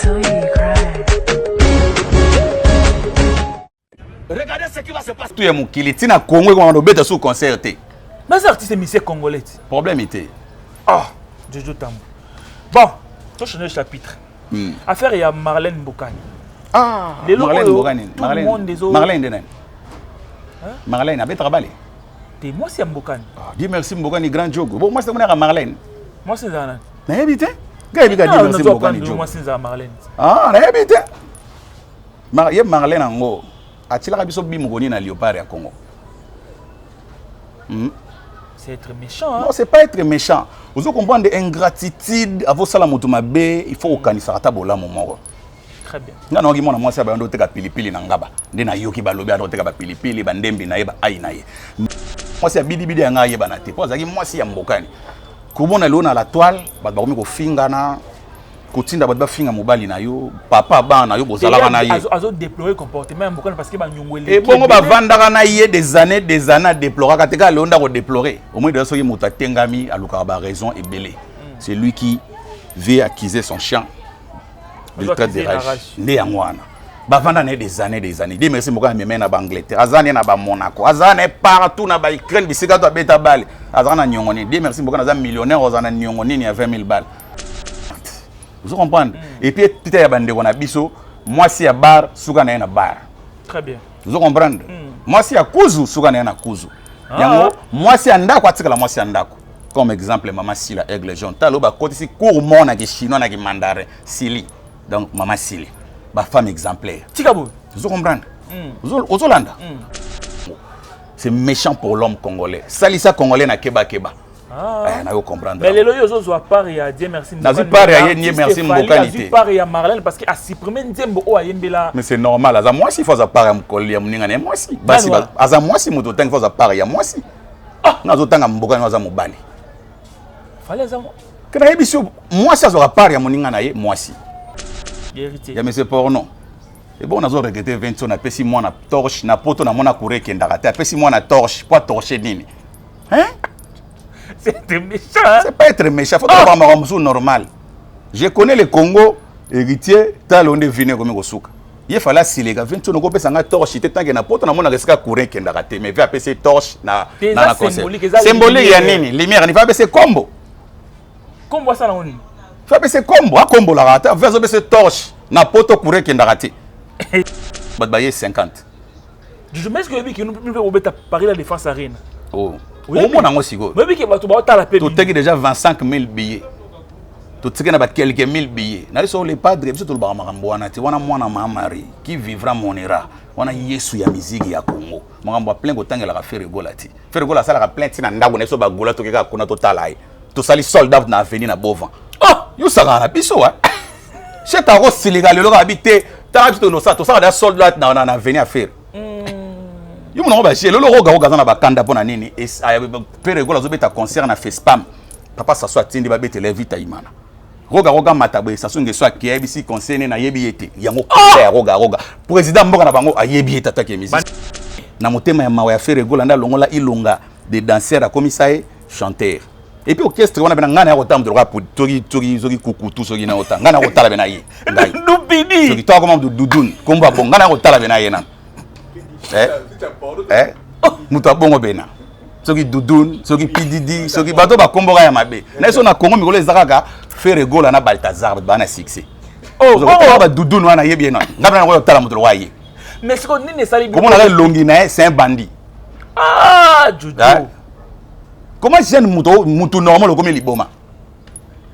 Till you cry. Regardez ce qui va se passer. Tout ya mokili ti na Congo ekoma obeta sous concert te. Naza artiste musicien congolais ti. Problème te. Ah, Jojo Tambo. Bon, to changer chapitre. Affaire ya Marlène Mbokani. Ah, Lelo Marlène oyo, Mbokani. tout le monde ezo- Marlène nde nani? Marlène abetaka bale. Te mwasi ya Mbokani. Ah, Dieu merci Mbokani grand jogo. Bon, mwasi monaka Marlène. Mwasi ezala nani? Nayebi te. Ngai yebi ka Dieu merci Nazo Mbokani apprendre jogo. mwasi ezala Marlène. Ah, nayebi te. Ye Marlène yango atilaka biso bimokoni na Léopard ya Congo. C'est être méchant, hein? Non, c'est pas être méchant. Ozo comprendre ingratitude avosala moto mabe, il faut kokanisaka ata bolamu moko. Très bien. Nga nayoki mwana mwasi abayanda oteka pilipili na ngaba, nde nayoki balobi anda oteka bapilipili bandembi na ye baai na ye. Mwasi ya bidibidi ya ngai ayebana te mpo azalaki mwasi ya mbokani. Komona lelo na la toile, bato bakomi kofingana, kotinda bato bafinga mobali na yo, papa bana na yo bozalaka na ye. Azo déplorer comportement ya Mbokani parce que banyongo eleki Ebongo ebele. Bavandaka na ye des années, des années, adeploraka te. Kaka lelo nde akodéplorer. Au moins déjà, soki moto atengami, alukaka baraison ebele. C'est lui qui veut accuser son chien de Azo traite de accuser na rage. rage. Nde yango wana bavanda na ye des années, des années. Dieu merci moko ameme na baangleterre, aza ne na bamonaco, aza na ye partout, na baukraine, bisika to abeta bale. Azalaka na niongo nini? Dieu merci moko aza millionnaire, oza na niongo nini ya 20 000 balles? Ozo comprendre? Et puis tita ya bandeko na biso, mwasi ya bar, suka na ye na bar. Très bien. Ozo comprendre? Mwasi ya kuzu, suka na ye na kuzu. Ah. Yango mwasi ya ndako atikala mwasi ya ndako. Comme exemple, mama Sila Aigle Jaune, talo bakotisi cours mo na kichinois na kimandarin Sili. Donc mama Sili, bafemme exemplaire. Tika boye. Ozo comprendre? Ozolanda? C'est méchant pour l'homme congolais. Salisa congolais na keba keba. Ah. Eh, nayo comprendre. Mais lelo yo ozozwa part ya Dieu merci Nazwi Mbokani. part ya ye, Dieu Artiste merci Fally Mbokani azwi te. part ya Marlène parce que asupprime nzembo oyo ayembela. Mais c'est normal, aza mwasi, faut aza part ya mokolo ya moninga na ye mwasi. Basi Nani wana? Aza mwasi, moto otangi, faut aza part ya mwasi. Nga azotanga Mbokani, aza mobali. Fally aza Ke nayebi so mwasi azwaka part ya moninga na ye mwasi. Héritier. Ya monsieur porno. Ebongo nazo regretter 20 so napesi mwana torche na poto, namona courant ekendaka te, apesi mwana torche po atorche nini, hein? C'est être méchant, hein? C'est pas être méchant, faut ah! makambo mosusu normal. Je connais le Congo, héritier, tala nde vine ekomi kosuka. Ye fala asileka 20 so nokopesa nga torche te, tanke na poto namonaka esika courant ekendaka te, mais ve apesi ye torche na Te na eza na concert. symbolique, eza Symbolique ya lumière. nini? Lumière ni fa apesi ye kombo. Kombo asala ngo nini? Fa apesi ye kombo, akombolaka ata ve azopesa ye torche na poto, courant ekendaka te, bato baye 50. Jojo, mais est-ce que oyebi ke nous mpe kobeta Paris La Défense Arena? Oh. Oyebi? Omona yango sikoyo. Oyebi ke bato baotala mpe bino. Toteki déjà 25 000 billets, totiki na ba quelques mille billets na biso. Le padre, biso tolobaka makambo wana te. Wana mwana ma Marie qui vivra monera. Wana Yesu ya miziki ya Congo. Makambo ya plein kotangelaka Ferre Gola te. Ferre Gola asalaka plein ntina ndako na biso. Bagola toke kaka kuna, totala ye, tosali sold out na avenue na Bovan. Oh, yosakaka na biso wa chete akosilika lelo kaka bi te. Tala biso tosala, tosalaka da sold out na avenue ya Ferre. Yo monango bagie lelo, Roga Roga aza na bakanda mpo na nini? Ferre Gola azobeta concert na Fespam, papa Sasu atindi babetela Vita Imana. Roga Roga mata boye, Sasu Ngeso akei, ayebisi conseil ne nayebi ye te. Yango kanda ya Roga Roga, président mboka na bango ayebi ye tataki ya musique na motema ya mawa ya Ferre Gola nde alongola Ilonga de danseur, akomisa ye chanteur. Et puis orchestre wana mpe na ngai na ya kotala moto lokola soki soki soki kukutu, soki na ota ngai na kotala mpe na ye ngai. Dupidi. Soki to akoma dudun kombo abongo, ngai na kotala mpe na ye nano. Eh? Eh? Moto abongo bena soki dudun, soki pdd, soki bato bakomboka ya mabe na biso na Congo mikolo eza kaka Ferre Gola na Baltazar, bato baa na succès. Oh, oh. Badudun wana ayebi ye nano, ngai mpe na kotala moto lokola ye. Mais sikoyo nini esali bino? Komonaka elongi na ye, c'est un bandit. Ah, Jojo. Hein? Comment jeune moto, moto normal okomi liboma?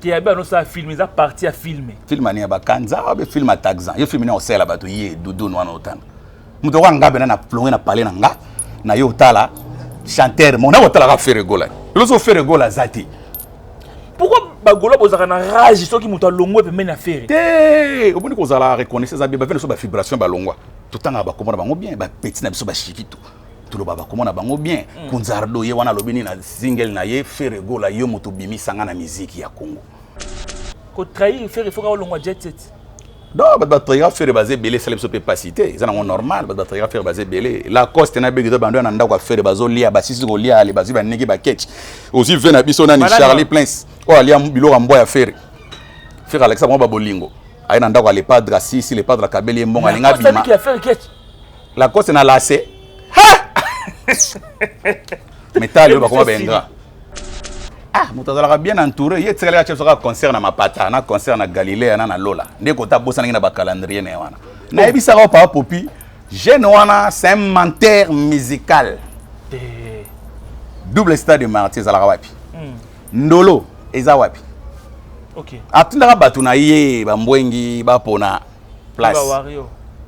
Te, yabi anosala film, eza partie ya film. Film ani ya bakanza abe film ya taxan ye, film ni osala bato ye dudun wana otanga moto oka nga pena na plonge na pale na nga na ye otala chanteur mo na kotalaka Ferre Gola. Lelo so Ferre Gola aza te. Pourquoi bagola bozalaka na rage soki moto alongwe pembeni ya Ferre? Te, omoni kozala reconnaissance eza bien. Bavene so bavibration balongwa, totangaka bakombo na bango bien. Bapeti na biso bashikito, toloba bakombo na bango bien. Kunzardo ye wana alobi nini na single na ye? Ferre Gola, yo moto obimisanga na miziki ya Congo. Kotrahir Ferre, foka olongwa jet set. Non, bato batrahira Ferre baza ebele, esala biso mpe pasi te, eza nango normal. Bato batrahira Ferre baza ebele. Lacoste na begi to bando na ndako ya Ferre, bazolia, basisi kolia, ale bazwi baniki baketch ozwi ve na biso nani? Banani Charlie wana? Prince oyo alia biloko ya mbwa ya Ferre. Ferre alakisa bango babolingo. Aye na ndako ya Le Padre, asisi Le Padre, akabeli ye mbongo, alinga bima. Lacoste na lase metale oyo bakoma baingra. Ah, moto azalaka bien entouré, ye etikali atia biso kaka concert na mapata na concert na Galilea na Lola nde kota abosanaki na bacalendrier na ye wana. Nayebisaka o Papa Popi, jeune wana, c'est un menteur musical. Double Stade de Martyr ezalaka wapi? Ndolo eza wapi? Atindaka bato na ye bambwengi bapona place.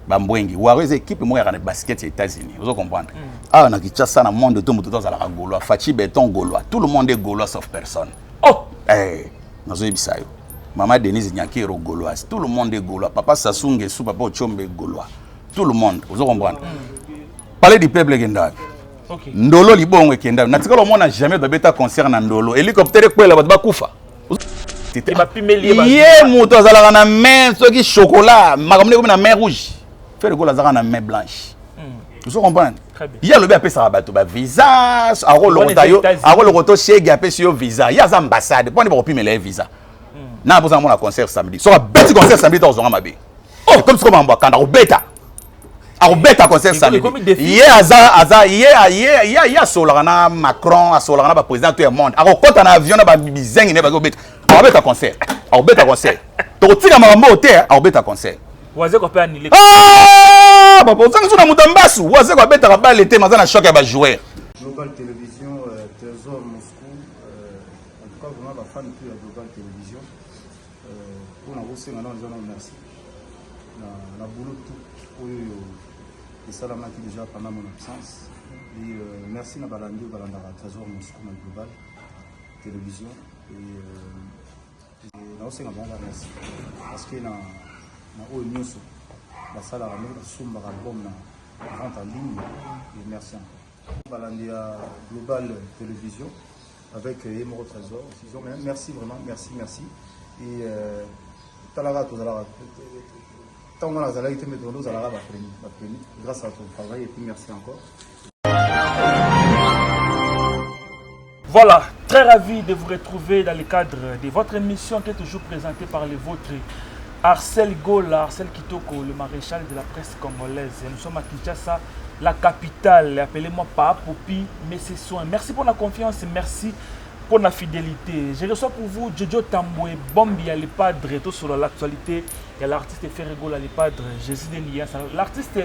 Bambwengi Wario eza équipe moko yaka na basket ya États-Unis, ozo comprendre? Awa na Kinshasa, na monde to moto to azalaka Gaulois. Faci Beton Gaulois, tout le monde est Gaulois sauf personne. Oh. Eh, nazoyebisa yo, mama Denise Nyakero Gauloise, tout le monde est Gaulois. Papa Sassou Nguesso, papa Ochombe Gaulois, tout le monde, ozo comprendre? Palais du Peuple ekenda wapi? Ndolo libongo ekenda wapi? Natikala omona jamais babeta concert na Ndolo, hélicoptère ekwela, bato bakufa. Ye moto azalaka na main soki chocolat, makambo nde ekomi na main rouge. Ferre Gola azalaka na main blanche, ozo comprendre? Ye alobi apesaka bato bavisa, akolokota yo, akolokota shege, apesi yo visa. Ye aza ambassade mpo nde bakopimela ye visa. Na bozanga mona concert samedi, soki abeti concert samedi, takozonga mabe. Oh, comme sikoyo makambo akanda, akobeta, akobeta concert samedi. Ye aza ye asololaka na Macron, asololaka na baprésident to ya monde, akokɔta na avion na babizengi nde bazobeta. Akobeta concert, akobeta concert, tokotika makambo oyo te, akobeta concert. Wazeko mpe anile. Ah, papa ozangi so na moto ya mbasu. Wazeko abetaka bale te, maza na choc ya bajoueur. Global Télévision, Trésor Moscou, en tout cas vraiment bafan tout ya Global Télévision, mpona kosenga nano eza nano merci na boulot tout oyo esalamaki déjà pendant mon absence et merci na balandi oyo balandaka Trésor Moscou na Global Télévision. Et naosenga bango ba merci parce que na oyo nyonso basalaka, ndenge basombaka album na vente en ligne. Et merci encore balandi ya Global Télévision avec ye moko Trésor. Merci vraiment, merci, merci. Et talaka, tozalaka ntango wana azalaki te, mais tondo ozalaka bapremi, bapremi grâce à ton travail. Et puis merci encore. Voilà, très ravi de vous retrouver dans le cadre de votre émission qui est toujours présentée par les vôtres, Arcel Gola, Arcel Kitoko, le maréchal de la presse congolaise. Nous sommes à Kinshasa, la capitale. Appelez-moi Papa Popi, mais c'est soin. Merci pour la confiance, merci pour la fidélité. Je reçois pour vous Jojo Tambwe, Bombi Le Padre, tout sur l'actualité. Il y a l'artiste Ferre Gola, Le Padre, Jésus Denis. L'artiste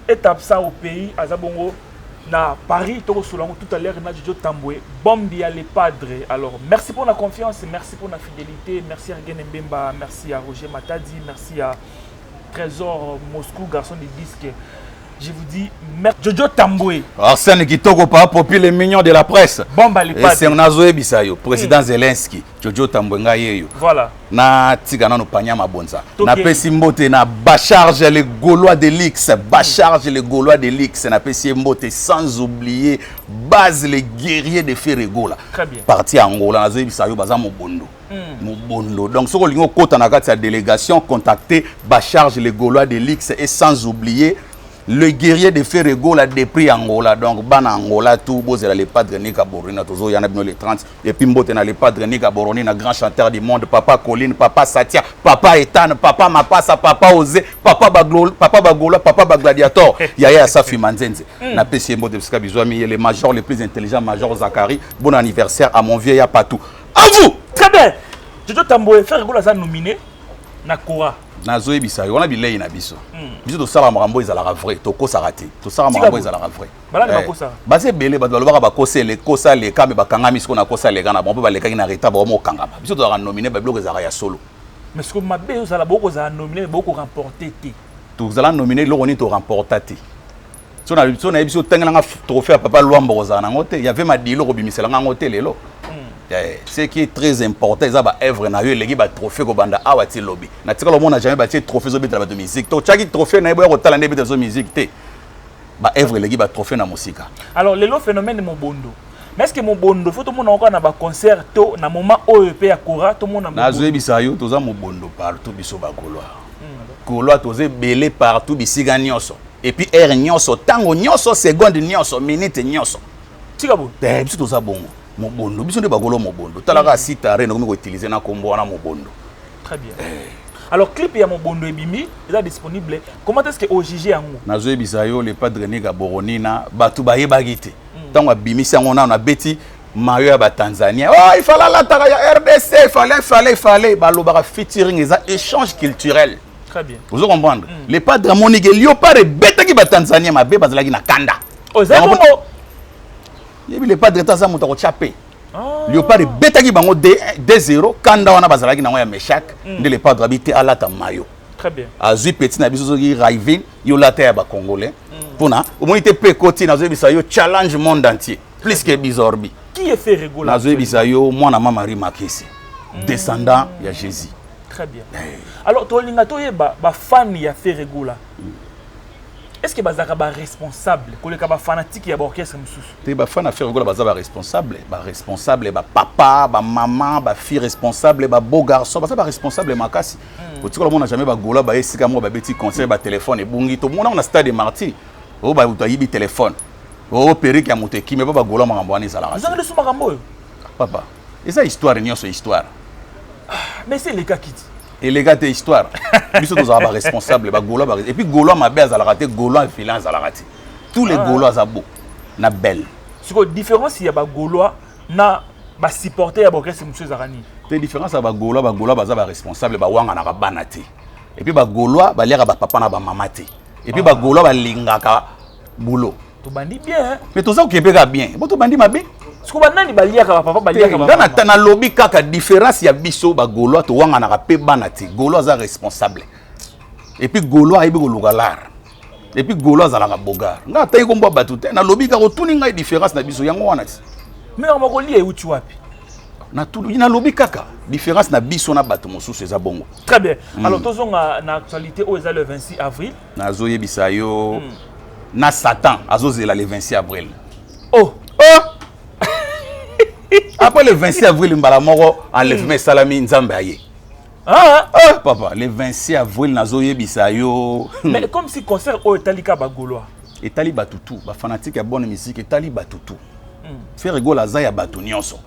est absent au pays, aza bongo na Paris, toko solango tout à l'heure na Jojo Tambwe, Bombi Le Padre. Alors, merci pour la confiance, merci pour la fidélité, merci à Rgen Mbemba, merci à Roger Matadi, merci à Trésor Moscou, garçon de disque. Je vous dis merci. Jojo Tambwe. Arsène Kitoko, Papa Popi, le mignon de la presse. Bomba Le Padre. Esengo nazoyebisa yo, président Zelensky, Jojo Tambwe, ngai yeyo. Natika nano panya mabonza. Napesi mbote na Bacharge le Gaulois de l'X, Bacharge le Gaulois de l'X, napesi ye mbote, sans oublier Base le guerrier de Ferre Gola. Très bien. Parti ya Angola, nazoyebisa yo, baza mobondo, mobondo. Donc soki olingi okota na kati ya délégation, contacter Bacharge le Gaulois de l'X et sans oublier le guerrier de Ferre Gola depuis Angola. Donc bana Angola tout, bozela Le Padre Nika Borina, tozoya na bino le 30. Et puis mbote na Le Padre Nika Boroni, na grand chanteur du monde, papa Colline, papa Satia, papa Etan, papa Mapasa, papa Osé, papa Baglo, papa Bagola, papa Bagladiator, yaya ya Safi Manzenze. Napesi ye mbote bisika bizwami ye, le major le plus intelligent, major Zakari. Bon anniversaire à mon vieux ya Patou, à vous. Très bien. Jojo Tambwe, Ferre Gola aza nominé na Kora. Nazoyebisa yo, wana bilei na biso. Biso tosala makambo ezalaka vrai, tokosaka te, tosala makambo ezalaka vrai. Balani bakosaka. Baza ebele, bato balobaka bakosa elekosa leka, me bakangami sikoyo na kosa leka na bango mpe balekaki na retard, bango mokangama. Biso tozalaka nominé, babiloko ezalaka ya solo. Mais sikoyo mabe ozala, bokozala nominé mais bokoremporte te. Tozala nominé, eloko nini toremporta te? So nayebi so otangelanga trophée ya papa Lwambo, kozala nango te. Yave Madilo kobimiselanga yango te lelo. Ce qui est très important eza baœuvre na yo eleki batrophée kobanda awa ti lobi. Natikala omona jamais batie trophée ezobetela bato musique. Totiaki trophée na ye, boya kotala nde ebetela biso musique te. Baœuvre eleki batrophée na mosika. Alors lelo phénomène mobondo, mais est ce que mobondo faut tomona kaka na baconcert to na moment oyo mpe ya Kora tomona? Nazoyebisa yo, toza mobondo partout. Biso bagaulois, Gaulois, toza ebele partout, bisika nyonso, et puis heure nyonso, ntango nyonso, seconde nyonso, minute nyonso. Tika boye. Eh, biso toza bongo mobondo, biso nde bagaulois mobondo. Talaka site arene okomi koutiliser na kombo wana mobondo. Très bien. Alors clip ya Mobondo ebimi, eza disponible. Comment est-ce que ojuge yango? Nazoyebisa yo, le padre Nika Boronina, bato bayebaki te. Ntango abimisi yango nano, abeti mayo ya Batanzanien. Oh, ifale alataka ya RDC, ifale, ifale, ifale. Balobaka featuring eza échange culturel. Très bien. Ozo comprendre? Le padre amoniki Léopard ebetaki Batanzanien mabe, bazalaki na kanda. Oza Yango bongo. Yebi le padre te, aza moto akotya pe. Ah. Léopard ebetaki bango 2-0, kanda wana bazalaki nango ya meshak nde le padre abi te, alata mayo. Très bien. Azwi petit na biso, soki Raivin, yo lata ya Bacongolais mpona omoni te mpe ekoti. Nazoyebisa yo, challenge monde entier plus que Bizorbi. Qui est Ferre Gola? Nazoyebisa yo, mwana ma Marie Makesi, descendant ya Jésus. Très bien. Alors tolinga toyeba, bafani ya Ferre Gola, est-ce que bazalaka baresponsable koleka bafanatike ya baorchestre mosusu? Te, bafana ya Ferre Gola baza baresponsable, baresponsable, bapapa, bamama, bafille responsable, babeau garçon, baza baresponsable makasi. Otikola mona jamais bagola baye esika moko, babeti concert, batelefone ebungi. Tomona na stade Martyr oyo bato ayibi telefone oyo, perruque ya moto ekimi mpo bagola. Makambo wana ezalaka te. Ezanga liso makambo oyo. Papa, eza histoire nyonso, histoire. Mais se elekaki ti. Eleka te, histoire. Biso tozala baresponsable, bagaulois et puis gaulois mabe azalaka te, gaulois vilain azalaka te. Tous les Gaulois aza beau na belle. Sikoyo différence ya Bagaulois na basupporter ya baorchestre mosusu ezalaka nini? Te, différence ya Bagaulois, Bagaulois baza baresponsable, bawanganaka bana te, et puis Bagaulois baliaka bapapa na bamama te, et puis Bagaulois balingaka boulot. Tobandi bien, hein? Mais toza kokende kaka bien, bo tobandi mabe. Sikoyo banani baliaka bapapa, baliaka nga bamama? Nalobi kaka différence ya biso Bagaulois, towanganaka mpe bana te. Gaulois aza responsable, et puis Gaulois ayebi koluka lar, et puis Gaulois azalaka bogar. Nga atai kombo ya bato te, nalobi kaka otuni ngai différence na biso, yango wana ti. Mais makambo kolia euti wapi? Nalobi kaka différence na biso na bato mosusu eza bongo. Très bien. Alors tozonga na actualité oyo eza le 26 avril. Nazoyebisa yo, na Satan azozela le 26 avril. Oh. Oh! Après le 26 avril, mbala moko enlèvement esalami, Nzambe aye. Ah. Oh, papa, le 26 avril, nazoyebisa yo. Mais comme si concert oyo etali kaka Bagaulois. Etali bato tu, bafanatike ya bonne musique, etali bato tu. Ferre Gola aza ya bato nyonso,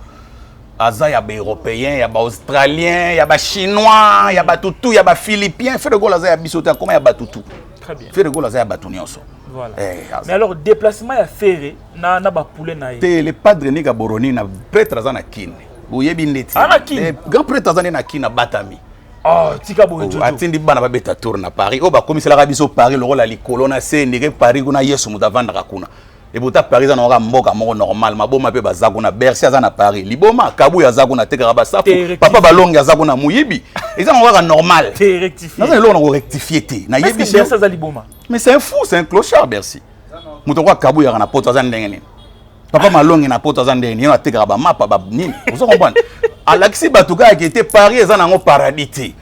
aza ya Baeuropéen, ya Baaustralien, ya Bachinois, ya bato tu, ya Baphilippien. Ferre Gola aza ya biso te, akoma ya bato tu. Très bien. Ferre Gola aza ya bato nyonso. Voilà. Eh, mais alors déplacement ya Ferre na bapoulet na ye? Te, le padre Nika Boroni na prêtre aza na Kine, boyebi ndeti. Ah, na Kine? Eh, grand prêtre aza nde na Kine, abatami. Oh, tika boye. Oh, Jojo. Atindi bana babeta tour na Paris oyo bakomiselaka biso Paris lokola likolo na se, ndenge Paris kuna Yesu moto avandaka kuna. Ebota Paris eza na kaka mboka moko normal. Maboma mpe baza kuna, Bercy aza na Paris, liboma Kabuya aza kuna, atekaka basafu. Te rectifié. Papa Balongi aza kuna, moyibi. Eza na kaka normal. Te rectifié. Naza eloko na korectifie te. Est-ce Nayebi. que Bercy aza liboma? Mais c'est un fou, c'est un clochard, Bercy. Moto okoka Kabuyaka na Poto aza ndenge nini? Papa Malongi na Poto aza ndenge nini? Ye atekaka bamapa banini, ozo comprendre? Alakisi bato kaka ke te, Paris eza nango paradis te,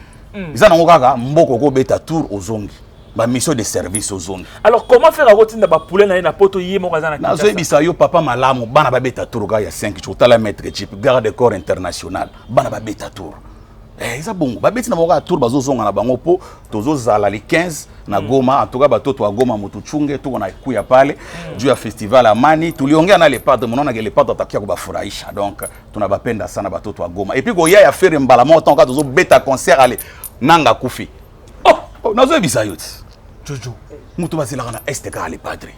eza nango kaka mboka okobeta tour, ozongi bamission de service, ozongi. Alors comment faire akotinda bapoulet na ye na Poto, ye moko aza na Kinshasa? Nazoyebisa yo, papa malamu, bana babeta tour kaka ya 5 jours. Tala maître Chip, garde corps international, bana babeta tour. Eh, eza bongo, babeti na bango kaka tour, bazozonga na bango mpo tozozala le 15 na Goma. En tout cas batoto ya Goma, motu chunge, tuko na kuya pale juu ya festival Amani. Tuliongea na le padre, munaona ke le padre atakia kubafurahisha. Donc tunabapenda sana batoto ya Goma. Et puis koya ya Ferre mbala moko ntango kaka tozobeta concert, ale nanga kufi. Oh. Oh, nazoyebisa yo ti. Jojo. Moto bazelaka na Este kaka le padre,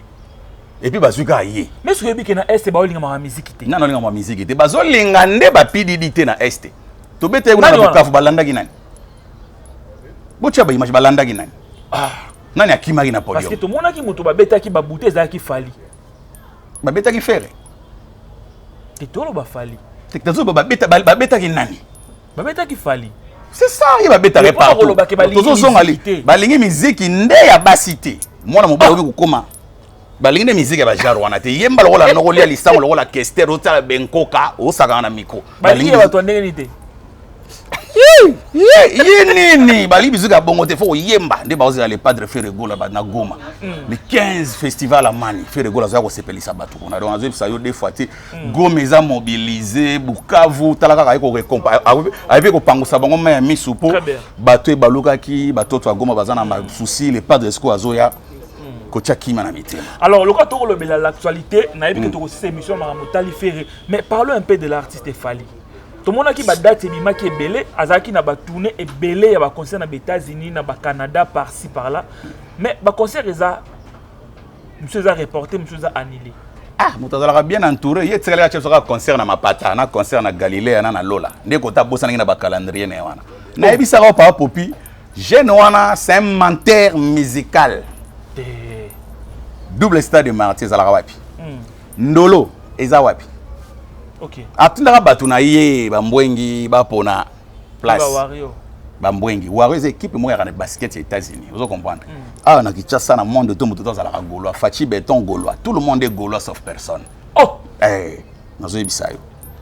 et puis bazwi kaka ye. Mais soki oyebi ke na Este baolingamaka miziki te? Nani olinga mwa miziki te? Bazolinga nde bapididi te na Este. Tobeta ye kuna Nani na wana? Bukavu, balandaki nani? Botia baimage, balandaki nani? Nani akimaki na Parce que podium? Tomonaki moto babetaki babute ezalaki Fally. Babetaki Ferre. Te, toloba Fally. Nazoba babetaki nani? Babetaki Fally. C'est ça, ye babetaka Mais mpona kolobake balingi tozozonga miziki te. Balingi miziki nde ya basi te. Mwana mobali okoki kokoma, balingi nde miziki ya bajare wana te. Yemba lokola nokolia lisango, lokola Kester, otala benkoka, osakaka na micro. Balingi ya bato ya ndenge nini te? Ye nini, balingi bizuka ya bongo te. Fo koyemba nde baozela le padre Ferre Gola na Goma le 15, festival Amani. Ferre Gola azoya kosepelisa bato kuna. Donc azoyebisa yo deux fois te, Goma eza mobilisé, Bukavu tala kaka, ayebi kopangusa bango mai ya misu mpo Très bien. Bato ebalukaki, batoto ya Goma baza na basusi. Le padre esco azoya kotia kima na mitema. Alors lokola tokolobela l'actualité, nayebi ke tokosisa émission makambo tali Ferre, mais parlons un peu de l'artiste Fally. Tomonaki badate ebimaki ebele, azalaki na batournée ebele ya baconcert na baÉtats-Unis, na baCanada, par-ci par-là, mais baconcert eza mosusu eza reporté, mosusu eza annulé. Ah, moto azalaka bien entouré. Ye etikali atia soka concert na mapata, na concert na Galilea, na Lola nde kota abosanaki na bacalendrier na ye wana. Nayebisaka o papa Popi, jeune wana, c'est un menteur musical. Te. Double Stade de Martyr ezalaka wapi? Ndolo eza wapi? Atindaka bato na ye bambwengi bapona place. Bawario. Bambwengi Wario eza équipe moko yaka na basket ya États-Unis, ozo comprendre? Awa na Kinshasa, na monde to moto to azalaka Gaulois. Faci Beton Gaulois, tout le monde est Gaulois sauf personne. Oh. Eh, nazoyebisa yo,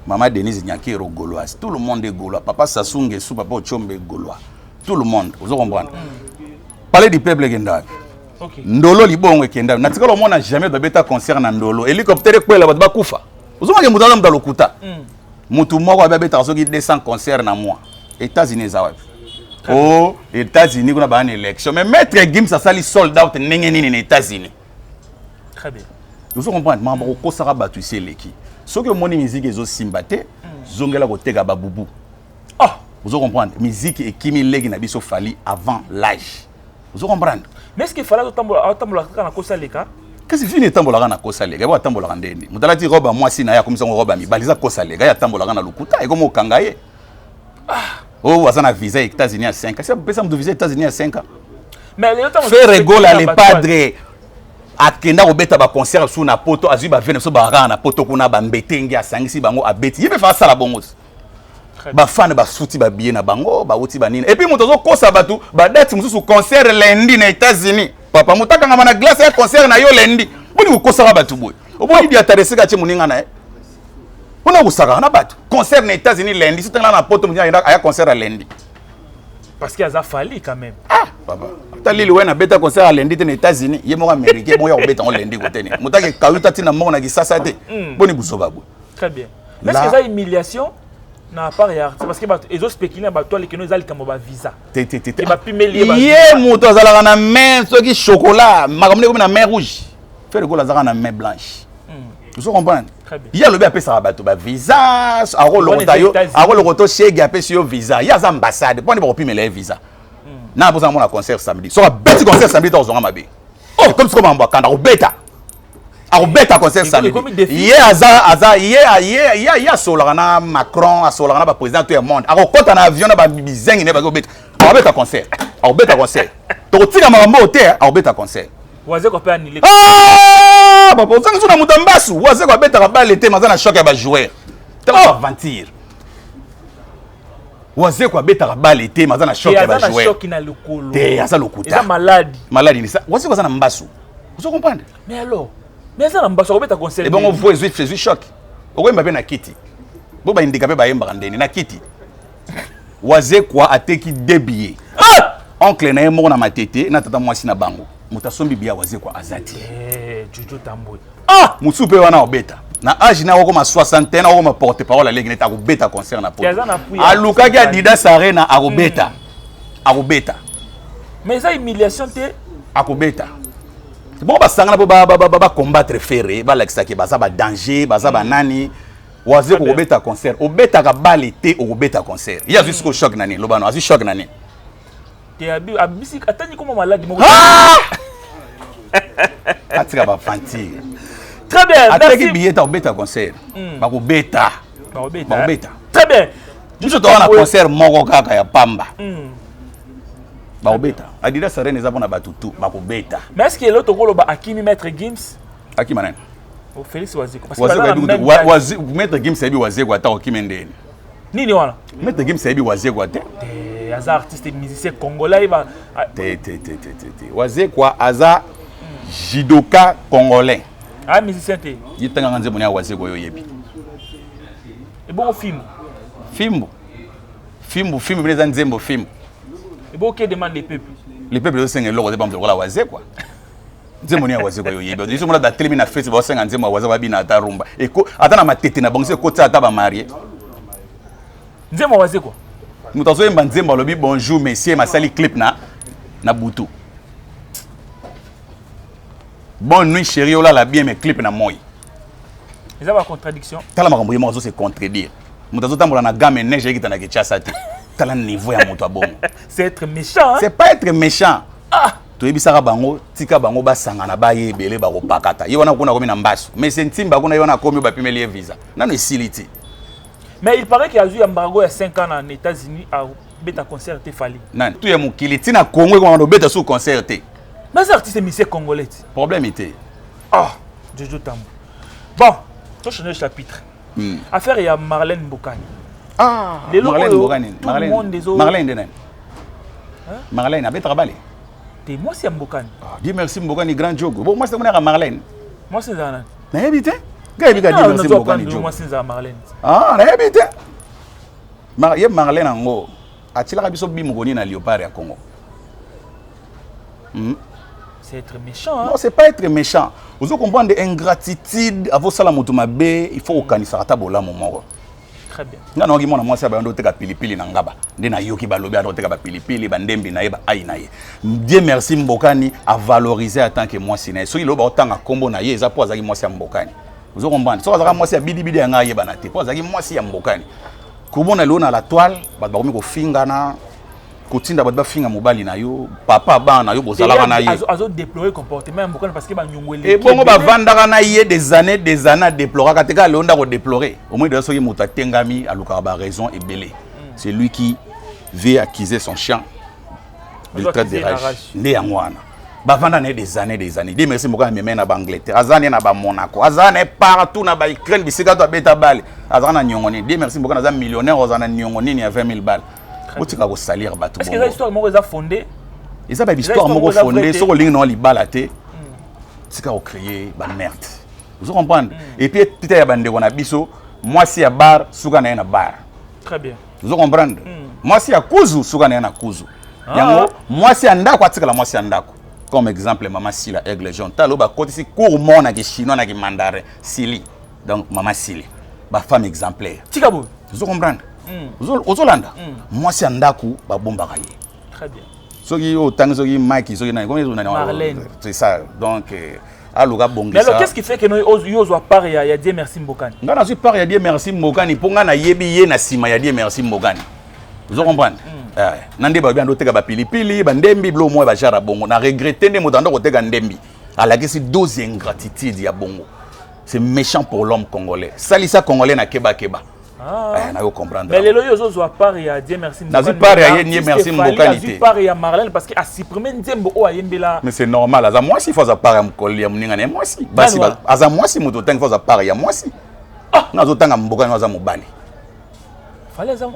mama Denise Nyakero Gauloise, tout le monde est Gaulois. Papa Sassou Nguesso, papa Ochombe Gaulois, tout le monde, ozo comprendre? Palais du Peuple ekenda wapi? Ndolo libongo ekenda wapi? Natikala omona jamais babeta concert na Ndolo, hélicoptère ekwela, bato bakufa. Ozomaka moto aza moto alokuta. Motu moko abe abetaka soki 200 concert na mois. États-Unis eza wapi? O États-Unis kuna baa na élection, mais Maître Gims asali sold out ndenge nini na États-Unis? Très bien. Ozo comprendre? Makambo kokosaka bato esi eleki. Soki omoni miziki ezosimba te, zongela koteka babubu. Oh. Ozo comprendre? Miziki ekimi leki na biso Fally avant l'âge, ozo comprendre? Mais est ce que Fally azotambola, atambola kaka na kosa leka? Kasi vini etambolaka na kosa leka. Ebo atambolaka ndeni? Moto alati robe ya mwasi na ye, akomisa ngo robe ya mibali, eza kosa leka. Ye atambolaka na lokuta, ekomi okanga ye. Oyo aza na visa ya États-Unis ya 5, kasi apesa moto visa ya États-Unis ya 5 ans. Mais lelo ntango Ferre Gola le padre akenda kobeta baconcert su na Poto, azwi bavene biso bakaka na Poto kuna, bambetenge asangisi bango, abeti ye mpe fa asala bongo ti. Bafane basuti babillet na bango, bauti banini. Et puis moto azokosa bato badate mosusu, concert lundi na États-Unis. Papa, moto akangama na glace ya concert na yo lundi. Boni kokosaka bato boye? Oboni diatare esika atie moninga na ye mpona kosakaka na bato. Concert na États-Unis lundi, sotangela na Poto, moninga aya concert ya lundi. Parce que aza Fally quand même. Ah papa, ata Lil Wayne abeta concert ya lundi te na États-Unis. Ye moko américain moko ya kobeta ngo lundi kote nini? Moto ake kayuta ntina moko na Kisasa te. Boni buzoba boye? Très bien. Mais est-ce que eza humiliation na part ya artiste? Parce que bato ezospécule na bato alekeno, eza likambo bavisa. Te, te, te, te. Bapimeli ye. Ye moto azalaka na main soki chocolat, makambo nde ekomi na main rouge. Ferre Gola azalaka na main blanche, ozo comprendre? Très bien. Ye alobi apesaka bato bavisa, akolokota yo, akolokota shege, apesi yo visa. Ye aza ambassade mpo nde bakopimela ye visa na bozanga mona concert samedi. Soki abeti concert samedi, ta kozonga mabe. Oh, comme sikoyo makambo akanda akobeta, akobeta concert samedi. Ekomi défi. Ye aza ye asololaka na Macron, asololaka na baprésident to ya monde. Akokɔta na avion na babizengi ne bazobeta, akobeta concert, akobeta concert. Tokotika makambo oyo te, akobeta concert. Wazeko mpe annulé. Ah, papa, ozangi so na moto ya mbasu. Wazeko abetaka bale te, maza na choc ya bajoueur. Tala aventure. Wazeko abetaka bale te, maza na choc te ya aza na bajoueur. Choc na lokolo. Te, aza lokuta. Eza maladi. Maladi nisa. Wazeko aza na mbasu, ozo comprendre? Mais alors, mais aza na mbasu, akobeta concert. Ebongo vo ezwi choc, okoyemba mpe na kiti bo baindika mpe bayembaka ndeni na kiti. Wazekwa ateki deux billets. Ah! Oncle na ye moko na Matete na tata mwasi na bango, moto asombi billet ya Wazekwa aza te. Eh, Jojo Tambwe, ah! Mosusu mpe wana obeta na age na okoma 61, okoma porte parole aleki neti akobeta concert na Te, aza na Poto. appui ya Alukaki Adidas Arena, akobeta, akobeta. Mais eza humiliation te? Akobeta bongo. Basangana mpo bacombattre Ferre, balakisaki baza badanger, baza banani. Waze kokobeta concert, obetaka bale te, okobeta concert. Ye azwi siko choc na nini? Lobano azwi choc na nini? Te, abisi atani koma maladi moko. Atika baventure. Très bien. Ateki merci. billet ta kobeta concert, bakobeta. Bakobeta. Bakobeta. Très bien. Biso toza na concert moko kaka ya pamba. Bakobeta. Adidas Arena eza mpona bato tu, bakobeta. Mais est ce que eloko tokoloba, akimi Maître Gims? Akima nani? Oh, Félix Wazeko, parce que Wazeko baza na ayebi même kutu taille. Maître Gims ayebi Wazeko ata okime ndeni? Nini wana? Maître Gims ayebi Wazekwa te. Te, aza artiste musicien congolais, ayeba Te, te, te, te, te, te. Wazekwa aza judoka congolais. Aya musicien te. Ye tangaka nzembo ya Wazekwa oyo oyebi. Ebongo fimbu? Fimbu, fimbu, fimbu bino eza nzembo fimbu. Ebongo que demande le peuple? Le peuple ezosenga eloko te. Bamoto lokola Wazekwa, nzembo nini ya Wazekwa oyo oyebi? Biso mona batelemi na feti, baosenga nzembo ya Wazekwa, babina ata rumba. Ata na Matete na bango so ekotisa ata bamarie. Nzembo ya Wazekwa? Moto azoyemba nzembo alobi "Bonjour monsieur", masali clip na butu, "Bonne nuit chéri, olala bien", mais clip na moi. Eza bacontradiction. Tala makambo ye moko azose contredire. Moto azotambola na gamme neige ekita na Kinshasa te. Tala niveau ya moto abongo. C'est être méchant, hein? C'est pas être méchant. Ah, toyebisaka bango, tika bango basangana, baye ebele, bakopakata. Ye wana kuna akomi na mbasu, mais c'est ntimba kuna, ye wana akomi, bapimeli ye visa nano esili te. Mais il paraît qu'il y a eu embargo il y a 5 ans en États-Unis à beta concert te Fally. Nani tu ya mokili ntina Congo ekoma obeta su concert te. Mais artiste musicien congolais ti. Problème te. Ah, Jojo Tambo. Bon, to changer chapitre. Affaire ya Marlène Mbokani. Ah, lelo Marlène oyo, Mbokani. tout le monde Marlène nde nani? Marlène abetaka bale. Te, mwasi ya Mbokani. Ah, Dieu merci Mbokani, grand jogo. Bon, mwasi tamonaka Marlène. Mwasi ezala nani? Nayebi te, ngai yebi ka Dieu merci Mbokani jogo. Mwasi ezala Marlène. Ah, nayebi te. Ye Marlène yango atilaka biso bimokoni na Léopard ya Congo. C'est être méchant, hein? Non, c'est pas être méchant. Ozo comprendre ingratitude, avosala moto mabe, il faut okanisaka ata bolamu moko. Très bien. Nga nayoki mwana mwasi abayanda oteka pilipili na ngaba, nde nayoki balobi anda oteka bapilipili, bandembi na ye, baai na ye. Dieu merci Mbokani avaloriser en tant que mwasi na ye. Soki lelo baotanga nkombo na ye, eza mpo azalaki mwasi ya Mbokani. Ozo comprendre? Soki azalaka mwasi ya bidibidi ya ngai, ayebana te, mpo azalaki mwasi ya Mbokani. Komona lelo na la toile bato bakomi kofingana, kotinda bato bafinga mobali na yo, papa bana na yo, bozalaka na ye. Azo déplorer comportement ya Mbokani parce que banyongo eleki ebongo ebele. Bavandaka na ye des années, des années, adéploraka te. Kaka lelo nde akodéplorer. Au moins déjà, soki moto atengami, alukaka baraison ebele. C'est lui qui veut accuser son chien de Azo traite de accuser na rage. rage. Nde yango wana bavanda na ye des années, des années. Dieu merci moko ameme na baAngleterre, aza ne na baMonaco, aza ne partout na baUkraine, bisika to abeta bale, azalaka na niongo nini? Dieu merci moko aza millionnaire, oza na niongo nini ya 20 000 balles? Botika kosalir bato. Est-ce que eza histoire moko eza fondée? Eza bahistoire histoire moko moko eza vrai fondé. te. Soki olingi nango libala te, tika kocréer bamerde. Ozo comprendre? Et puis tita ya bandeko na biso, mwasi ya bar, suka na ye na bar. Très bien. Ozo comprendre? Mwasi ya kuzu, suka na ye na kuzu. Ah. Yango mwasi ya ndako atikala mwasi ya ndako. Comme exemple, mama Sila Aigle Jaune, tala oyo bakotisi cours moko na kichinois na kimandarin sili. Donc mama Sili, bafemme exemplaire. Tika boye. Ozo comprendre? Ozolanda, mwasi ya ndako babombaka ye. Très bien. Soki oyo otangi, soki Mike, soki nani, combien nani? Marlène. C'est ça. Donc aluka Mais bongisa. alors, qu'est-ce qui fait que no yo ozwa part ya Dieu merci Mbokani? Nga nazwi part ya Dieu merci Mbokani mpo nga nayebi ye na nsima ya Dieu merci Mbokani. Ozo comprendre? Eh, na nde balobi ando oteka bapilipili, bandembi, bilo moko bajara bongo. Na regrette nde moto ando koteka ndembi alakisi dose ya ingratitude ya bongo. C'est méchant pour l'homme congolais. Salisa congolais na kebakeba. Ah. Eh, nayo comprendre. Mais lelo yo ozozwa part ya Dieu merci Mbokani. Nazwi part ya ye Artiste Dieu merci Fally Mbokani azwi te. part ya Marlène parce que asupprime nzembo oyo ayembela. Mais c'est normal, aza mwasi, faut aza part ya mokolo ya moninga na ye mwasi. Basi Nani wana? Aza mwasi, moto otangi, faut aza part ya mwasi. Nga azotanga Mbokani, aza mobali. Fally aza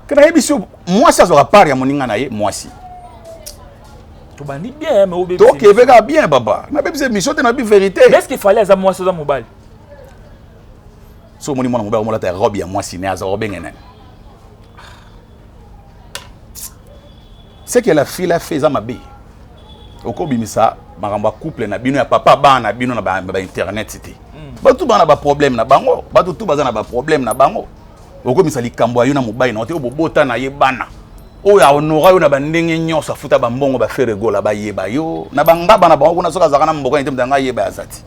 Ke nayebi so mwasi azwaka part ya moninga na ye mwasi. Tobandi bien, mais obebi. Tokeve kaka bien, papa. Nabebisa émission te, nayebi vérité. Mais est-ce que Fally aza mwasi, aza mobali? So omoni mwana mobali omolata robe ya mwasi ne, aza obenge nani? Ce que la fille a fait eza mabe. Okobimisa makambo ya couple na bino, ya papa bana na bino na bainternet te. Bato bana baproblème na bango, bato tu baza na baproblème na bango. Okomisa likambo ya yo na mobali na yo te, oyo bobota na ye bana, oyo ahonora yo na bandenge nyonso, afuta bambongo, baFerre Gola bayeba yo na bangaba na bango kuna. Soki azalaka na mboka te, moto yanga ayeba aza te.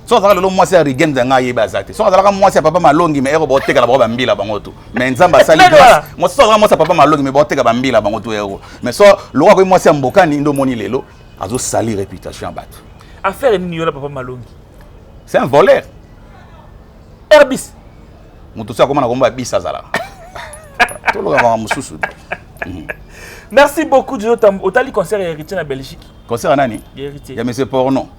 Soki azalaka lelo mwasi ya Rigen, moto yanga ayeba aza te. Soki azalaka mwasi ya papa Malongi, mais ero baotekala bango bambila bango tu. Mais Nzambe asali Nani wana? grâce. Mwasi, soki azalaka mwasi ya papa Malongi, mais baoteka bambila bango tu ero. Mais so lokola koyi mwasi ya Mbokani, nde omoni lelo azosali réputation ya bato. Affaire nini yo na papa Malongi? C'est un voleur. Airbus. Moto so akoma na kombo ya bis, azalaka toloka makambo mosusu. Merci beaucoup, Jojo Tambo. Otali concert ya Héritier na Belgique? Concert ya nani? Ya Héritier. Ya monsieur porno.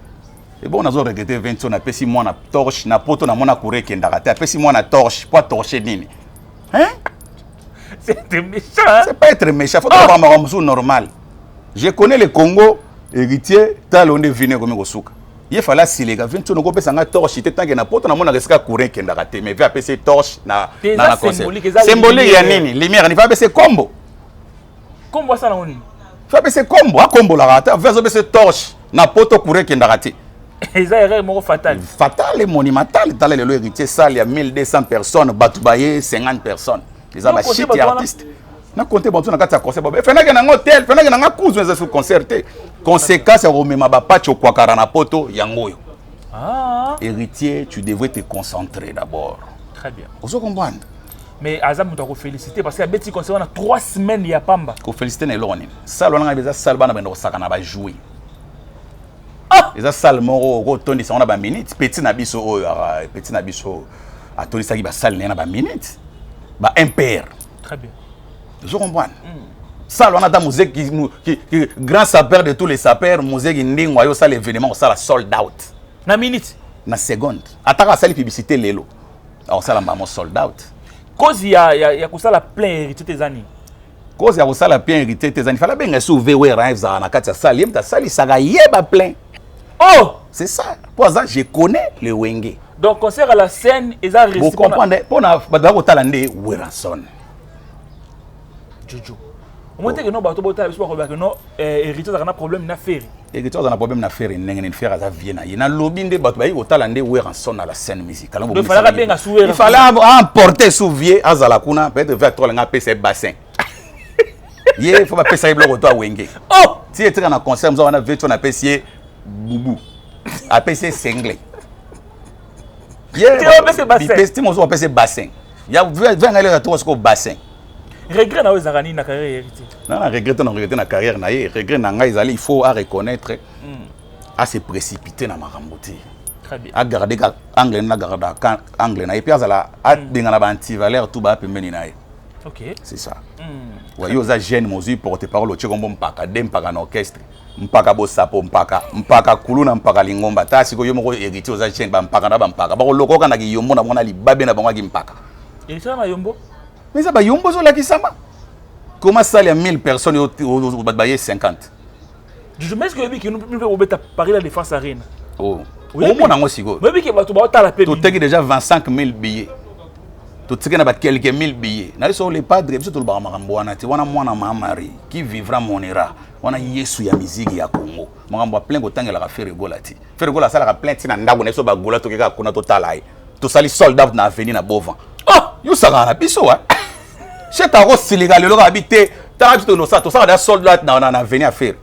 Ebongo nazo regretter 20 so napesi mwana torche na poto, namona courant ekendaka te, apesi mwana torche po atorche nini, hein? C'est méchant, hein? C'est pas être méchant, faut toloba makambo mosusu normal. Je connais le Congo. Héritier, tala nde vine ekomi kosuka. Ye fala asileka 20 so nokopesa nga torche te, tanke na poto namonaka esika courant ekendaka te. Mais ve apesi ye torche na Te, na eza na concert. symbolique, eza Symbolique ya lumière. nini? Lumière ni? Fa apesi ye kombo. Kombo asala ngo nini? Fa apesi ye kombo, akombolaka ata ve azopesa ye torche na poto, courant ekendaka te. Eza erreur moko fatale. Fatal et monumental. Tala lelo Héritier, salle ya 1200 personnes, bato baye 50 personnes, eza Yo, bashit bato ya wana? artiste na compte bato na kati ya concert. Babe fenake nango tel fenake nanga kuzu, eza su concert te. Conséquence ya komema bapachi okwakara na poto yango oyo. Ah. Héritier, tu devrais te concentrer d'abord. Très bien. Ozo comprendre? Mais aza moto akofélicité parce que abeti concert wana 3 semaines ya pamba. Kofélicité na eloko nini? Salle wana ngai eza salle bana benda kosaka na bajouer. Ah! Eza salle moko okotondisa ngo na baminute. Petit na biso oyo, petit na biso atondisaki basalle na ye na baminute, ba impere. Très bien. Ozo comprendre? Salle wana, ata muzeki grand sapeur de tous les sapeurs, muzeki ndingo ayo osala événement, osala sold out. Na minute? Na seconde. Ataka asali publicité lelo, akosala mbamo sold out. Cause ya kosala plein Héritier te eza nini? Cause ya kosala plein Héritier te ezani fala benga esi uve ezalaka na kati ya salle, ye moto asalisaka ye baplein. Oh! C'est ça, po aza je connais le Wenge. Donc concert à la scène eza réussi. Bocomprendre, mpona bato bakotala nde Werrason. Jojo, omoni te ke no bato botala biso bakolobaka no Héritier azalaka na problème na Ferre? Héritier aza na problème na Ferre ndenge nini? Ferre aza vie na ye. Nalobi nde bato bayi kotala nde Werrason na la scène musicale. Donc, fallait abenga su Werrason. Il fallait emporter su vie azala kuna. Peut-être vie atolenga apesa ye bassin, ye fo bapesa ye biloko to awenge. Oh! Ti etika na concert moza wana, vie to napesi ye bubu, apesi ye sengle. Ti opesi bassin. Ti mosusu apesi ye bassin ya ve ngai leka toka sikoyo bassin. Regret na oyo ezalaka nini na carrière ya Héritier? Na regret na regret na carrière na ye, regret na ngai ezali il faut à reconnaître, à se précipiter na makambo te. Très bien. Agarde ka angle na garda ka angle na ye, mpe azala abenga na baantivaleur tout baya pembeni na ye. C'est ça. Wa yo oza jeune, mozwi porte parole, otie kombo mpaka de mpaka na orchestre, mpaka bosapo, mpaka mpaka kuluna, mpaka lingomba. Ta sikoyo yo moko Héritier oza jeune, bampaka na bampaka bakolokoka na kiyombo na bango na libabe na bango aki mpaka. Héritier na yombo? Mais eza bayombo ezolakisama koma salle ya 1000 personnes, bato baye 50. Jojo, mais est-ce que oyebi ke mpe obeta Paris La Défense Arena? Oh. Omona yango sikoyo. Oyebi ke bato baotala mpe. Toteki déjà 25 000 billets, totiki na baquelques mille billets na biso. Le Padre, biso tolobaka makambo wana te. Wana mwana ma Marie, qui vivra monera. Wana Yesu ya miziki ya Congo. Makambo ya plein kotangelaka Ferre Gola te. Ferre Gola asalaka plein ntina ndako na biso bagola, tokeka kuna totala ye, tosali sold out na avenue na Bovan. Oh, yosakaka na biso wa chete akosilika lelo kaka bi te. Tala biso tosala, tosala da sold out na avenue ya Ferre.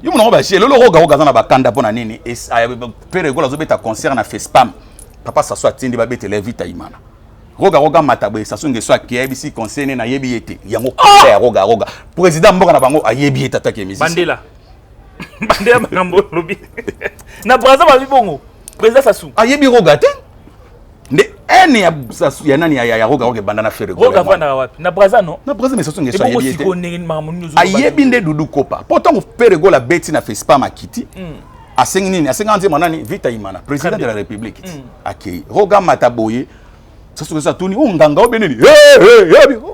Yo monango baje lelo rogaroga aza na bakanda mpo na nini? Ferre Gola azobeta concert na Fespam, papa Sasu atindi babetela Vita Imana. Roga Roga mata boye, Sasu Ngeso akei, ayebisi conseil ne nayebi ye te. Yango kanda ya Roga Roga, président mboka na bango ayebi ye tataki ya musicien. Bandela, bandela makambo olobi na Braza, babi bongo président Sasu. Ayebi Roga te. Nde ene ya Sasu ya nani ya Roga Roga ebanda na Ferre. Roga avandaka wapi? Na Braza, no? Na Braza, mais Sasu Ngeso ebongo ayebi ye te. Sikoyo ndenge nini makambo nini ozoloba? Ayebi nde Dudu Kopa, mpo ntango Ferre Gola abeti na Fespam, akiti, asengi nini? Asengi nzembo nani? Vita Imana, président de la République. Akei, Roga mata boye, Sasu Ngeso atuni o nganga obe nini,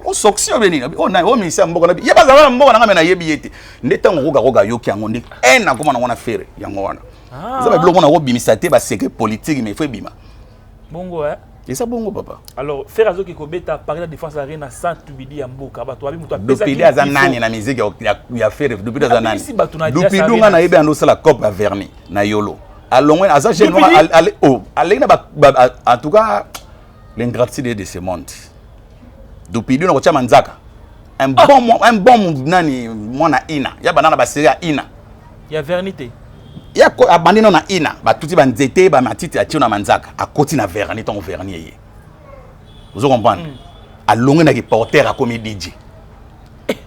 osoksi obe nini, o nani o ministère ya mboka na bi ye bazala na mboka na ngai, me nayebi ye te. Nde ntango Roga Roga ayoki yango, nde ene akoma nango na Ferre. Yango wana eza babiloko na kobimisa te, basecret politique, mais il faut ebima. Bongo, eh? Eza bongo, papa. Alors Ferre azoki kobeta Paris La Défense Arena sans Tubidi ya mboka. Bato babi moto apesaki Dupidi aza nani na musique ya Ferre? Dupidi aza nani? Apesi bato na Dias Dupidu Arena. Nga nayebi ando osala cope ya vernis na yolo, alongwe, aza jeune. Dupidi? Oh, aleki na en tout cas l'ingratitude de ce monde. Dupidu na kotia manzaka, un bon un bon nani, mwana ina ya bana na basérie ya ina. Ya vernis te. Ya abandi no na ina, batuti banzete bamatiti, atie na manzaka, akoti na vernis. Ntongo vernis eye, ozo comprendre? Alongwe na kiporter, akomi DJ.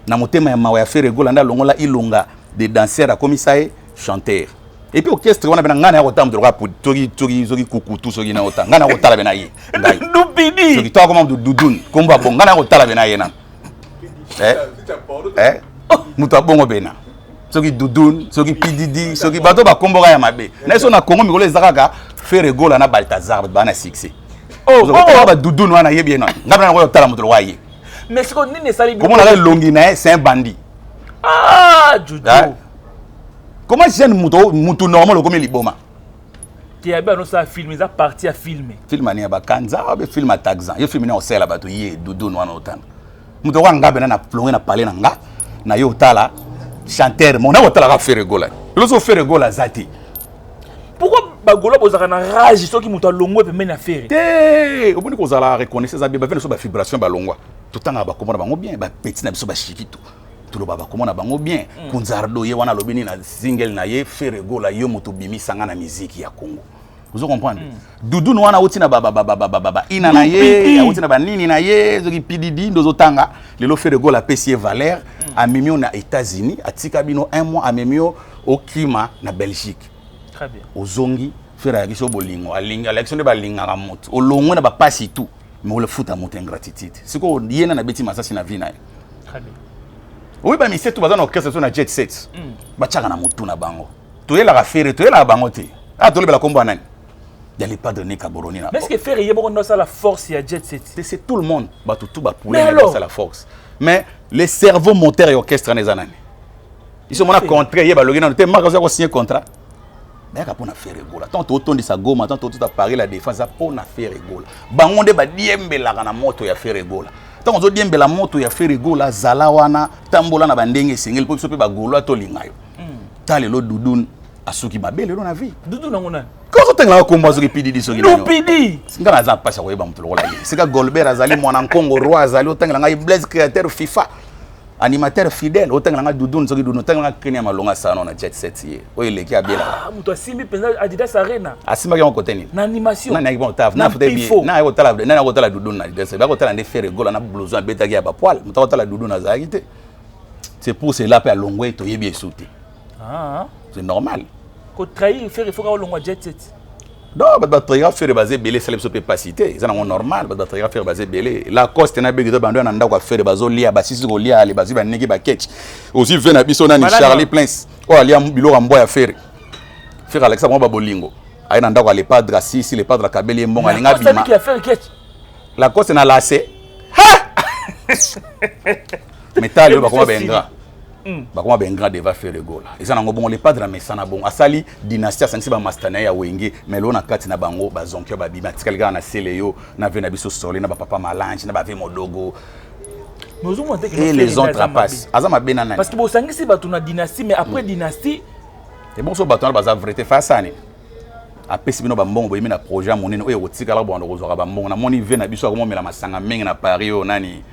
Na motema ya mawa ya Ferre Gola nde alongola Ilonga de danseur, akomisa ye chanteur. Et puis orchestre wana mpe na ngai na ya kotala moto lokola soki soki soki kukutu, soki na ota ngai na kotala mpe na ye ngai. Dupidi. Soki to akoma dudun kombo ya bongo, ngai na kotala mpe na ye na moto abongo pena, soki dudun, soki pdd, soki bato bakomboka ya mabe na biso na Congo mikolo eza kaka Ferre Gola na Baltazar, bato baa na succès. Oh, bongo. Badudun wana ayebi ye nani? Ngai mpe nakoki kotala moto lokola ye. Mais sikoyo nini esali? Komona kaka elongi na ye, c'est un bandit. Ah, Jojo. Eh? Comment jeune moto, moto normal okomi liboma? Te, abi anosala film, eza partie ya film. Film ani ya bakanza abe, film ya taxan ye, film ni osala bato ye dudun wana otanga moto oka nga pena na plonge na pale na nga na yo otala chanteur mo na kotalaka Ferre Gola. Lelo so Ferre Gola aza te. Pourquoi bagolo bozalaka na rage soki moto alongwe pembeni ya Ferre? Te, omoni kozala reconnaissance eza bien. Bavie na biso bavibration balongwa, totangaka bakombo na bango bien. Bapeti na biso bashikito, toloba bakombo na bango bien. Kunzardo ye wana alobi nini na single na ye? Ferre Gola, yo moto obimisanga na miziki ya Congo. Ozo comprendre? Dudu wana auti na ba ina na ye, auti na banini na ye, soki PDD nde ozotanga lelo. Ferre Gola apesi ye valeur, amemi yo na États-Unis, atika bino un mois, amemi yo okima na Belgique. Très bien. Ozongi, Ferre ayakisi yo bolingo, alingi, alakisi yo nde balingaka moto. Olongwe na bapasi tout, mais olefuta moto ingratitude. Sikoyo ye nani abeti masasi na vie na ye? Très bien. Oyo bamisie tu baza na orchestre so na jet set, batiaka na motu na bango. Toyelaka Ferre, toyelaka bango te. Ah, tolobela kombo ya nani? Ya Le Padre ne Kaboroni na Mais est-ce que Ferre ye moko ndo asala force ya jet set? C'est tout le monde, bato tout Mais bapule alors? basala force, mais le cerveau moteur ya orchestre wana eza nani? Biso mona contrat ye balogi nano te. Maka aza kosigner contrat, bayaka mpo na Ferre Gola. Tant totondisa Goma, tant totota Paris La Défense, eza mpo na Ferre Gola. Bango nde badiembelaka na moto ya Ferre Gola. Ntango ozodiembela moto ya Ferre Gola, zala wana, tambola na bandenge esengeli, mpo biso mpe bagaulois tolinga yo. Ta lelo Dudun asuki mabe lelo na vie. Dudu nango nani? Kozotengelaka kombo azoki pididi soki nani. Dupidi. Nga naza mpasi ya koyeba moto lokola ye. Sika Golbert azali mwana nkongo, roi azali. Otangela ngai Blaise, créateur FIFA, animateur fidèle. Otangela ngai Dudun soki Dudun. Otangela ngai Keni ya malonga sano na jet set, ye oyo eleki abelaka. Ah, moto asimbi mpenza Adidas Arena. Asimbaki yango kote nini? Na animation. Nani ayaki mpo Na pifo. Nani ayaki kotala? Nani ayaki kotala Dudun na Adidas? Bakotala nde Ferre Gola na blouson abetaki ya bapoils. Moto akotala Dudun azalaki te. C'est pour cela mpe alongwe, toyebi esu te. Ah. C'est normal. Kotrahir Ferre, faut olongwa jet set. Non, bato batrahira Ferre baza ebele. Esala biso mpe pasi te, eza nango normal. Bato batrahira Ferre baza ebele. Lacoste na beki to bando na ndako ya Ferre, bazolia, basisi kolia, ale bazwi baniki baketch ozwi ve na biso nani. Balani. Charlie Prince oyo alia biloko ya mbwa ya Ferre. Ferre alakisa bango babolingo, aye na ndako ya Le Padre, asisi Le Padre, akabeli ye mbongo, alinga bima. Ya Ferre ketch. Lacoste na lase, mais tala lelo bakoma baingrat, bakoma baingrat devant Ferre Gola. Eza nango bongo. Le Padre amesana bongo, asali dynastie, asangisi bamaster na ye ya Wenge, mais lelo na kati na bango bazonkio babimi, atikali kaka na sele yo na ve na biso sole na bapapa Malange na bave Modogo. Mais ozomona te que Et les autres apasse aza mabe na nani? Parce que bosangisi bato na dynastie, mais après dynastie. Ebongo so bato wana baza vrai te, fasani apesi bino bambongo, boyemi na projet ya monene oyo ekotikala bwanda kozwaka bambongo. Namoni ve na biso akomomela masanga mingi na Paris. Oyo nani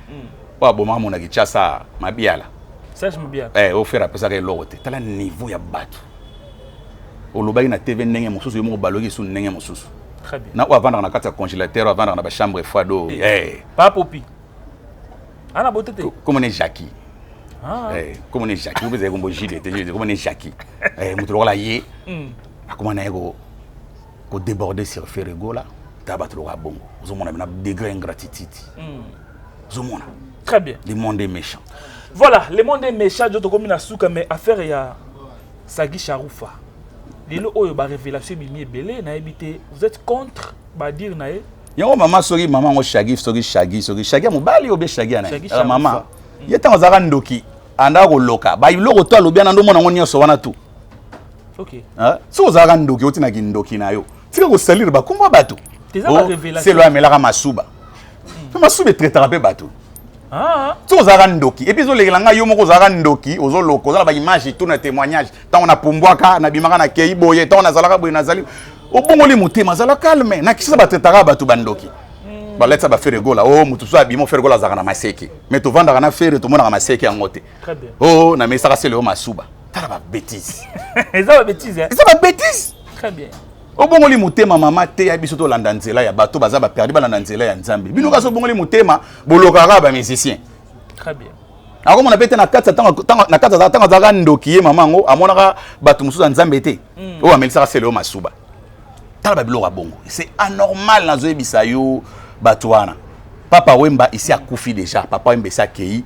oyo abomaka mona Kinshasa, Mabiala? Serge Mabiala. Eh, oyo Ferre apesaka eloko te. Tala niveau ya bato. Olobaki na TV ndenge mosusu, yo moko baloki esu ndenge mosusu. Très bien. Na oyo avandaka na kati ya congélateur, oyo avandaka na bachambre froide oyo, eh. Pa Popi ana bote te. Komone Jackie. Ah. Eh, komone Jackie oyo ezali kombo Gide te, Gide, komone Jackie. Eh, moto lokola ye akoma na ye kodéborder sur Ferre Gola. Ta bato lokola bongo, ozomona bina degré ingratitude, ozomona. Très bien. Le monde est méchant. Voilà, le monde est méchant. Jo tokomi na suka, mais affaire ya Sagi Sharufa lelo oyo, barévélation ebimi ebele, nayebi te, vous êtes contre badire na ye? Yango mama, soki mama yango Shagi, soki Shagi, soki Shagi ya mobali obe Shagi ya nani? Shagi. Ah, mama Sharufa. ye ntango azalaka ndoki, andaka koloka babiloko to alobi wana, ndomona yango nyonso wana tu. Ah, soki ozalaka ndoki, otinaki ndoki na yo, tika kosalire bakombo ya bato. Eza Oh, barévélation. Selo amelaka masuba, mpe masuba etraitaka mpe bato. Ah. Soki ozalaka ndoki, et puis ezolekela ngai, yo moko ozalaka ndoki, ozoloka, ozala baimage tout na témoignage. Ntango napumbwaka, nabimaka, nakei boye, ntango nazalaka boye, nazali obongoli motema, azala calme. Na Kisasa batraitaka bato bandoki, balatisa baFerre Gola. O motu so abima, Ferre Gola azalaka na maseke, mais tovandaka na Ferre, tomonaka maseke yango te. Très bien. O namesaka sele oyo masuba, tala babétise. Eza babétise, hein? Eza babétise. Très bien. Obongoli motema, mama te ya biso, tolanda nzela ya bato baza baperdu, balanda nzela ya Nzambe. Bino kasi obongoli motema, bolokaka bamusicien. Très bien. Akomona mpe te na kati ya na kati ntango azalaka ndoki ye mama yango, amonaka bato mosusu ya Nzambe te. Oyo amelisaka sele oyo masuba, tala babiloko ya bongo, c'est anormal. Nazoyebisa yo, bato wana, Papa Wemba esi akufi déjà, Papa Wemba esi akei,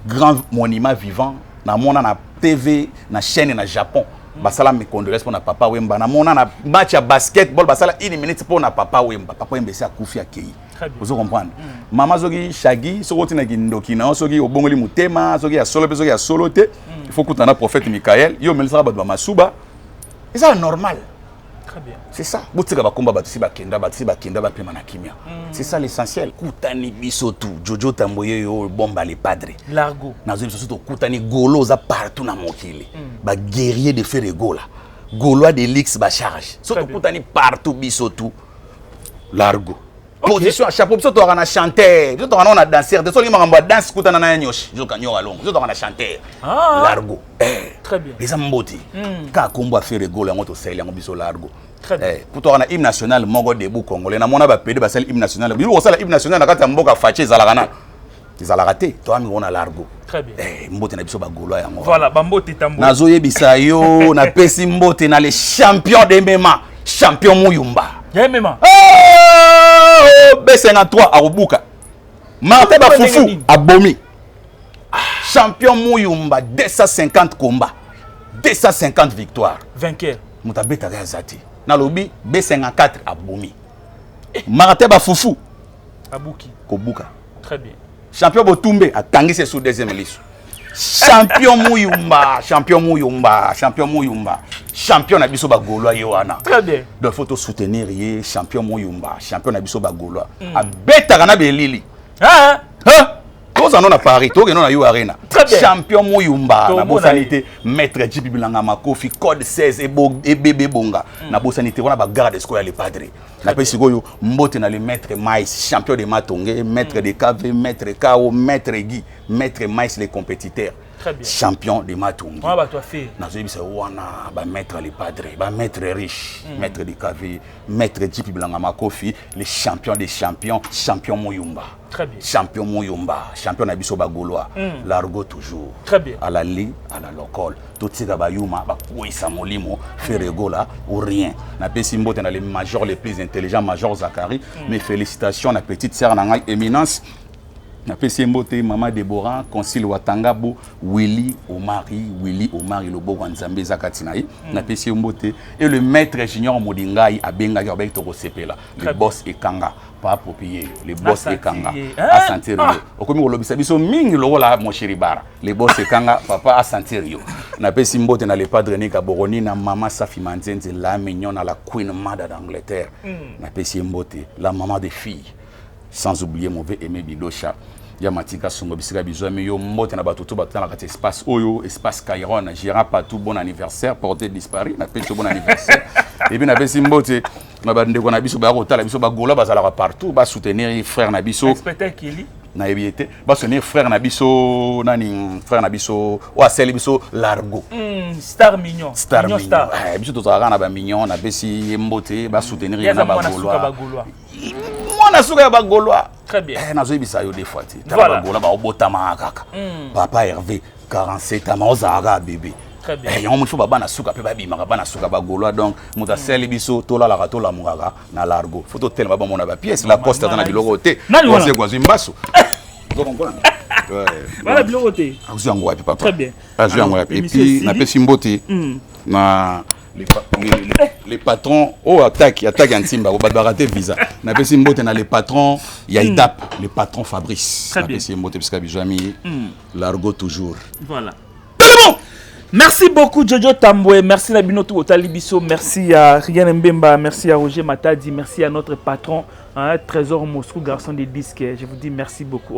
grand monument vivant. Namona na TV, na chaîne na Japon, basala mes condoléances mpona Papa Wemba. Namona na match ya basketball, basala une minute mpona Papa Wemba. Papa Wemba esi akufi, akei. Très bien. Ozo comprendre? Mama, soki Shagi, soki otinaki ndoki na yo, soki obongoli motema, soki ya solo mpe soki ya solo te, il faut kutana na prophète Michael. Yo omelisaka bato bamasuba, eza normal. Très bien. C'est ça. Botika bakomba bato si bakenda, bato si bakenda, bapema na kimia. C'est ça l'essentiel. Kutani biso tu Jojo Tambo, ye yo bomba Le Padre. Largo. Nazoyebi biso tokutani golo, oza partout na mokili, baguerrier de Ferre Gola, gaulois de lix, bacharge so. Très bien. Tokutani partout, biso tu largo. Position ya chapeau, biso tozalaka na chanteur, biso tozalaka nao na danseur te. Soki makambo ya danse, kutana na ya nyoshi zoka nyoka longo, biso tozalaka na chanteur. Ah. Largo, eh. Très bien. Eza mbote kaka kombo affaire Gola, yango tosaleli yango biso largo. Très bien. Eh, po tozalaka na hymne national moko debout congolais. Namona bapede basali hymne national, bino kosala hymne national na kati ya mboka faci ezalaka na ezalaka te. Toza mingo na largo. Très bien. Eh, mbote na biso bagaulois yango. Voilà, bambote tambo. Nazoyebisa yo, napesi mbote na le champion de MMA, champion Muyumba. Ya MMA. Oh, B53 akobuka Martin Bafufu. Ndenge nini? Abomi champion Muyumba, 250 combats, 250 victoire. Vainqueur. Moto abetaka aza te. Nalobi B54 abomi Martin Bafufu. Abuki. Kobuka. Très bien. Champion Botumbe akangisi sous deuxième liso. Champion Muyumba, champion Muyumba, champion Muyumba, champion na biso bagaulois ye wana. Très bien. Donc faut tosoutenir ye, champion Muyumba, champion na biso bagaulois, abetaka na belili. Ah. Hein? Toza no na Paris, tokende na yo arena. Très bien. Champion Muyumba. Tomona Nabosani ye. te maître Jipi Bilanga Makofi, code 16 ebebe ebonga. Nabosani te wana bagarde sikoyo ya le padre. Napesi sikoyo mbote na le maître Mais, champion de Matonge, maître de KV, maître Kao, maître Guy, maître Mais le compétiteur. Très bien. Champion de Matonge. Wana bato affaire. Nazoyebisa yo wana bamaître le padre, bamaître riche, maître de KV, maître Jipi Bilanga Makofi, le champion des champions, champion Muyumba. Très bien. Champion Muyumba, champion na biso bagaulois. Largo toujours. Très bien. À la li à la lokol, totika bayuma bakweyisa molimo. Ferre Gola ou rien. Napesi mbote na le major le plus intelligent, major Zakari. Mes félicitations na petite sœur na ngai Éminence. Napesi ye mbote, mama Debora Concile Watangabo, Willy Omari, Willy Omari, loboko ya Nzambe eza kati na ye. Napesi ye mbote. Et le maître Junior Modingai abengaki, abaki tokosepela. Le boss Ekanga pa apopi ye yo, le boss Asentir Ekanga. ye. Hein? Asentir yo, okomi kolobisa biso mingi lokola moshiri bara. Le boss Ekanga, papa asentir yo. Napesi mbote na le padre Nika Boroni, na mama Safi Manzenze, la mignon, na la queen mada d'Angleterre. Napesi ye mbote, la maman des filles, sans oublier mauvais Aimé Bidosha ya Matika Songo, bisika bizwami yo. Mbote na bato to bato na kati espace oyo, espace Cairon, Gérard Patou, bon anniversaire, porté disparu. Napesi yo bon anniversaire. Et puis napesi mbote na bandeko na biso baya kotala biso, bagola bazalaka partout, basoutenir frère na biso. Inspecteur Kelly. Nayebi ye te. Basoutenir frère na biso nani, frère na biso oyo asali biso largo. Star Mignon. Star Mignon. Mignon. Star. Eh, biso tozalaka kaka na bamignon. Napesi ye mbote, basoutenir ye Ye na aza mwana suka bagaulois. bagaulois. Mwana suka ya bagaulois. Très bien. Eh, nazoyebisa yo, des fois te tala. Voilà. Bagaulois baobotamaka kaka. Papa Hervé, 47 ans, ozalaka kaka bébé. Très bien. Eh, yango moto fo bana suka mpe babimaka bana suka bagaulois. Donc moto asali biso, tolalaka, tolamukaka na largo. Fo totelema, bamona bapièce Lacoste aza na biloko te. Nani wana? Azwi mbasu. Ozo comprendre? Ouais. Wana biloko te. Azwi yango wapi, papa? Très bien. Azwi yango Alors, wapi? Et émission puis esili. napesi mbote na les patrons oyo attaque ya Ntimba, bato barate visa. Napesi mbote na les patrons ya IDAP, le patron Fabrice. Très bien. Napesi ye mbote bisika bizwami. Largo toujours. Voilà. Merci beaucoup Jojo Tambwe, merci na bino tout otali biso, merci à Rian Mbemba, merci à Roger Matadi, merci à notre patron, hein, Trésor Moscou, garçon des disques. Je vous dis merci beaucoup.